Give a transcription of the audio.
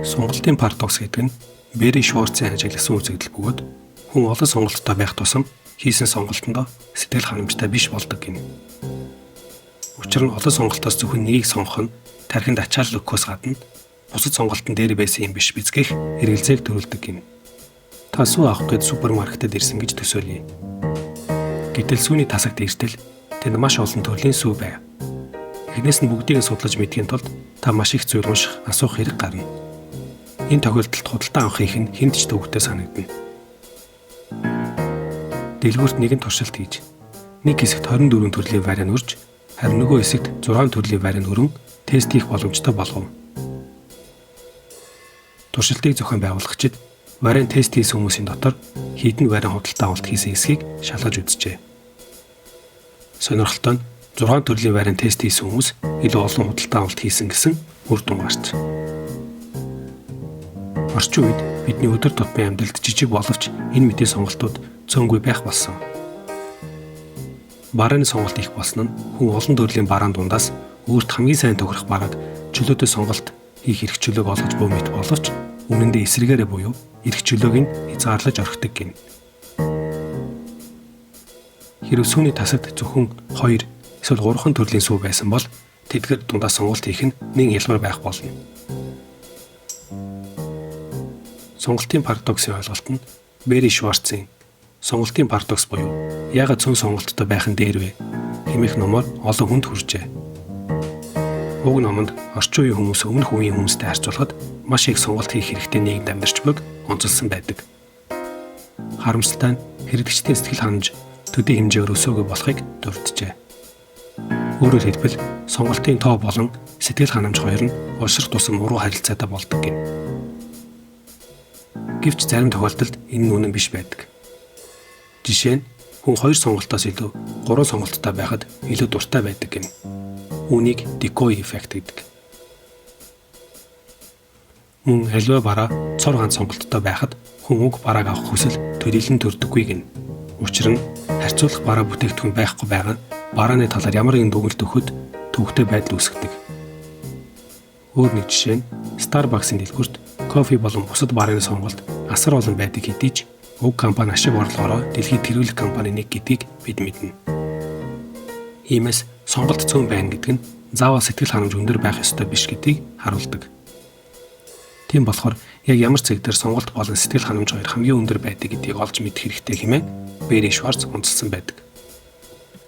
Сонголтын парадокс гэдэг нь Бэри Шварцын ажигласан үзэгдэл бөгөөд хүн олон сонголттой байх тусам хийсэн сонголтондоо сэтгэл ханамжтай биш болдог гэнэ. Учир нь олон сонголтоос зөвхөн нэгийг сонгох нь тархинд ачаал өгөхөөс гадна бусад сонголтын дээр байсан юм биш биз гэх эргэлзээг төрүүлдэг гэнэ. Та сүү авах гээд супермаркетэд ирсэн гэж төсөөлье. Гэтэл сүүний тасагт иртэл тэнд маш олон төрлийн сүү байв. Эхнээс нь бүгдийг нь судлаж мэдэхийн тулд та маш их зүйл унших, асуух хэрэг гарна. Энэ тохиолдолд худалдан авах хийх нь хэнд ч төвөгтэй санагдана. Дэлгүүрт нэгэн туршилт хийж, нэг хэсэгт 24 төрлийн вариант үрж, харин нөгөө хэсэгт 6 төрлийн вариант өрөн тест хийх боломжтой болгов. Туршилтыг зохион байгуулагчид вариант тест хийсэн хүмүүсийн дотор хэдэн вариант худалдан авалт хийсэн эсэхийг шалгаж үзжээ. Сонирхолтой нь 6 төрлийн вариант тест хийсэн хүмүүс илүү олон худалдан авалт хийсэн гэсэн үр дүн гарч. Орчин үед бидний өдөр тутмын амьдралд жижиг боловч энэ мэтийн сонголтууд цөөнгүй байх болсон. Барааны сонголт их болсон нь хүн олон төрлийн бараан дундаас өөрт хамгийн сайн тохирох барааг чөлөөтэй сонголт хийх эрх чөлөөг олгож буй мэт боловч үнэн дээр эсрэгээрээ буюу эрх чөлөөг нь хязгаарлаж орхидог гэнэ. Хэрэв сүүний тасагт зөвхөн 2 эсвэл 3 төрлийн сүү байсан бол тэдгээр дундаас сонголт хийх нь нэн хялбар байх болно. Сонголтын парадоксын ойлголт нь Бэри Шварцын сонголтын парадокс буюу яагаад цөөн сонголттой байх нь дээр вэ хэмээх номоор олон хүнд хүрчээ. Уг номонд орчин үеийн хүмүүс өмнөх үеийн хүмүүстэй харьцуулахад маш их сонголт хийх хэрэгтэй нийгэмд амьдарч байгааг онцолсон байдаг. Харамсалтай нь хэрэглэгчдийн сэтгэл ханамж төдий хэмжээгээр өсөөгүй болохыг дурджээ. Өөрөөр хэлбэл сонголтын тоо болон сэтгэл ханамж хоёр нь улшрах тусам уруу харилцаатай болдог гэнэ. Гэвч зарим тохиолдолд энэ нь үнэн биш байдаг. Жишээ нь хүн 2 сонголтоос илүү 3 сонголттой байхад илүү дуртай байдаг гэнэ. Үүнийг decoy effect гэдэг. Мөн аливаа бараа цор ганц сонголттой байхад хүн уг барааг авах хүсэл төдийлөн төрдөггүй гэнэ. Учир нь харьцуулах бараа бүтээгдэхүүн байхгүй байгаа нь барааны талаар ямар нэгэн дүгнэлт өгөхөд төвөгтэй байдал үүсгэдэг. Өөр нэг жишээ нь Starbucks-ын дэлгүүрт кофе болон бусад барааны сонголт асар олон байдаг хэдий ч уг компани ашиг орлогоороо дэлхийд тэргүүлэх компани нэг гэдгийг бид мэднэ. Иймээс сонголт цөөн байна гэдэг нь заавал сэтгэл ханамж өндөр байх ёстой биш гэдгийг харуулдаг. Тийм болохоор яг ямар цаг дээр сонголт болон сэтгэл ханамж хоёр хамгийн өндөр байдаг гэдгийг олж мэдэх хэрэгтэй хэмээн Бэри Шварц онцолсон байдаг.